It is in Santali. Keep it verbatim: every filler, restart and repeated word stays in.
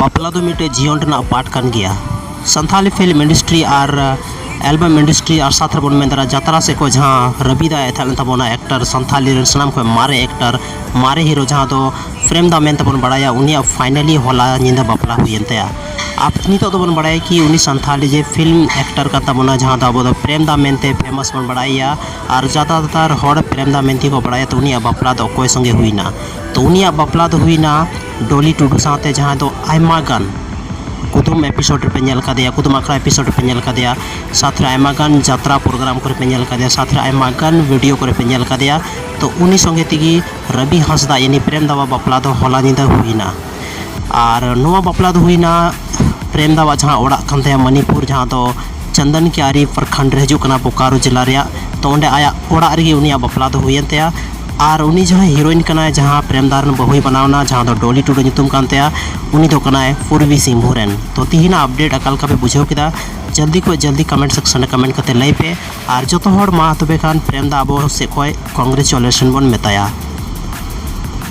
ᱵᱟᱯᱞᱟ ᱫᱚ ᱢᱤᱫᱴᱮᱡ ᱡᱤᱭᱚᱱ ᱨᱮᱱᱟᱜ ᱯᱟᱨᱴ ᱠᱟᱱ ᱜᱮᱭᱟ᱾ ᱥᱟᱱᱛᱷᱟᱞᱤ ᱯᱷᱤᱞᱢ ᱤᱱᱰᱟᱥᱴᱨᱤ ᱟᱨ ᱮᱞᱵᱟᱢ ᱤᱱᱰᱟᱥᱴᱨᱤ ᱟᱨ ᱥᱟᱛᱷ ᱨᱮᱵᱚᱱ ᱢᱮᱱ ᱫᱟᱲᱮᱭᱟᱜᱼᱟ, ᱡᱟᱛᱨᱟ ᱥᱮᱫ ᱠᱷᱚᱱ ᱡᱟᱦᱟᱸ ᱨᱟᱵᱤᱫᱟ ᱮ ᱛᱟᱦᱮᱸ ᱞᱮᱱ ᱛᱟᱵᱚᱱᱟ ᱮᱠᱴᱟᱨ, ᱥᱟᱱᱛᱷᱟᱞᱤ ᱨᱮᱱ ᱥᱟᱱᱟᱢ ᱠᱷᱚᱱ ᱢᱟᱨᱮ ᱮᱠᱴᱟᱨ, ᱢᱟᱨᱮ ᱦᱤᱨᱳ ᱡᱟᱦᱟᱸ ᱫᱚ ᱯᱨᱮᱢ ᱫᱟ ᱢᱮᱱ ᱛᱮᱵᱚᱱ ᱵᱟᱲᱟᱭᱟ, ᱩᱱᱤᱭᱟᱜ ᱯᱷᱟᱭᱱᱟᱞᱤ ᱦᱚᱞᱟ ᱧᱤᱫᱟᱹ ᱵᱟᱯᱞᱟ ᱦᱩᱭᱮᱱ ᱛᱟᱭᱟ᱾ ᱟᱨ ᱱᱤᱛᱚᱜ ᱫᱚᱵᱚᱱ ᱵᱟᱲᱟᱭᱟ ᱠᱤ ᱩᱱᱤ ᱥᱟᱱᱛᱷᱟᱞᱤ ᱡᱮ ᱯᱷᱤᱞᱢ ᱮᱠᱴᱟᱨ ᱠᱟᱱ ᱛᱟᱵᱚᱱᱟ, ᱡᱟᱦᱟᱸ ᱫᱚ ᱟᱵᱚ ᱫᱚ ᱯᱨᱮᱢ ᱫᱟ ᱢᱮᱱᱛᱮ ᱯᱷᱮᱢᱟᱥ ᱵᱚᱱ ᱵᱟᱲᱟᱭᱟ, ᱟᱨ ᱡᱟᱫᱟᱛᱟᱨ ᱦᱚᱲ ᱯᱨᱮᱢ ᱫᱟ ᱢᱮᱱᱛᱮ ᱠᱚ ᱵᱟᱲᱟᱭᱟ᱾ ᱛᱚ ᱩᱱᱤᱭᱟᱜ ᱵᱟᱯᱞᱟ ᱫᱚ ᱚᱠᱚᱭ ᱥᱚᱸᱜᱮ ᱦᱩᱭᱱᱟ? ᱛᱚ ᱩᱱᱤᱭᱟᱜ ᱵᱟᱯᱞᱟ ᱫᱚ ᱦᱩᱭᱱᱟ ᱰᱚᱞᱤ ᱴᱩᱰᱩ ᱥᱟᱶᱛᱮ, ᱡᱟᱦᱟᱸ ᱫᱚ ᱟᱭᱢᱟ ᱜᱟᱱ ᱠᱩᱫᱩᱢ ᱮᱯᱤᱥᱳᱰ ᱨᱮᱯᱮ ᱧᱮᱞ ᱠᱟᱫᱮᱭᱟ, ᱠᱩᱫᱩᱢ ᱟᱠᱷᱲᱟ ᱮᱯᱤᱥᱳᱰ ᱨᱮᱯᱮ ᱧᱮᱞ ᱠᱟᱫᱮᱭᱟ, ᱥᱟᱛᱷ ᱨᱮ ᱟᱭᱢᱟ ᱜᱟᱱ ᱡᱟᱛᱨᱟ ᱯᱨᱳᱜᱨᱟᱢ ᱠᱚᱨᱮ ᱯᱮ ᱧᱮᱞ ᱠᱟᱫᱮᱭᱟ, ᱥᱟᱛᱷ ᱨᱮ ᱟᱭᱢᱟ ᱜᱟᱱ ᱵᱷᱤᱰᱤᱭᱳ ᱠᱚᱨᱮ ᱯᱮ ᱧᱮᱞ ᱠᱟᱫᱮᱭᱟ᱾ ᱛᱚ ᱩᱱᱤ ᱥᱚᱸᱜᱮ ᱛᱮᱜᱮ ᱨᱚᱵᱤ ᱦᱟᱸᱥᱫᱟ ᱭᱟᱱᱤ ᱯᱨᱮᱢ ᱫᱟᱣᱟᱜ ᱵᱟᱯᱞᱟ ᱫᱚ ᱦᱚᱞᱟ ᱧᱤᱫᱟᱹ ᱦᱩᱭᱱᱟ᱾ ᱟᱨ ᱱᱚᱣᱟ ᱵᱟᱯᱞᱟ ᱫᱚ ᱦᱩᱭᱱᱟ ᱯᱨᱮᱢ ᱫᱟᱣᱟᱜ ᱡᱟᱦᱟᱸ ᱚᱲᱟᱜ ᱠᱟᱱ ᱛᱟᱭᱟ ᱢᱚᱱᱤᱯᱩᱨ, ᱡᱟᱦᱟᱸ ᱫᱚ ᱪᱚᱱᱫᱚᱱ ᱠᱤᱭᱟᱨᱤ ᱯᱨᱚᱠᱷᱚᱸᱰ ᱨᱮ ᱦᱤᱡᱩᱜ ᱠᱟᱱᱟ, ᱵᱳᱠᱟᱨᱳ ᱡᱮᱞᱟ ᱨᱮᱭᱟᱜ᱾ ᱛᱚ ᱚᱸᱰᱮ ᱟᱭᱟᱜ ᱚᱲᱟᱜ ᱨᱮᱜᱮ ᱩᱱᱤᱭᱟᱜ ᱵᱟᱯᱞᱟ ᱫᱚ ᱦᱩᱭᱮᱱ ᱛᱟᱭᱟ᱾ ᱟᱨ ᱩᱱᱤ ᱡᱟᱦᱟᱸᱭ ᱦᱤᱨᱳᱭᱤᱱ ᱠᱟᱱᱟᱭ, ᱡᱟᱦᱟᱸ ᱯᱨᱮᱢ ᱫᱟ ᱨᱮᱱ ᱵᱟᱹᱦᱩᱭ ᱵᱮᱱᱟᱣ ᱮᱱᱟ, ᱡᱟᱦᱟᱸ ᱫᱚ ᱰᱚᱞᱤ ᱴᱩᱰᱩ ᱧᱩᱛᱩᱢ ᱠᱟᱱ ᱛᱟᱭᱟ, ᱩᱱᱤ ᱫᱚ ᱠᱟᱱᱟᱭ ᱯᱩᱨᱵᱤ ᱥᱤᱝᱵᱷᱩᱢ ᱨᱮᱱ᱾ ᱛᱚ ᱛᱤᱦᱤᱧᱟᱜ ᱟᱯᱰᱮᱴ ᱚᱠᱟ ᱞᱮᱠᱟ ᱯᱮ ᱵᱩᱡᱷᱟᱹᱣ ᱠᱮᱫᱟ? ᱡᱚᱞᱫᱤ ᱠᱷᱚᱱ ᱡᱚᱞᱫᱤ ᱠᱚᱢᱮᱱᱴ ᱥᱮᱠᱥᱚᱱ ᱨᱮ ᱠᱚᱢᱮᱱᱴ ᱠᱟᱛᱮ ᱞᱟᱹᱭ ᱯᱮ᱾ ᱟᱨ ᱡᱚᱛᱚ ᱦᱚᱲ ᱢᱟ ᱛᱚᱵᱮ ᱠᱷᱟᱱ ᱯᱨᱮᱢ ᱫᱟ ᱟᱵᱚ ᱥᱮᱫ ᱠᱷᱚᱱ ᱠᱚᱝᱜᱨᱮᱪᱩᱞᱮᱥᱚᱱ ᱵᱚᱱ ᱢᱮᱛᱟᱭᱟ᱾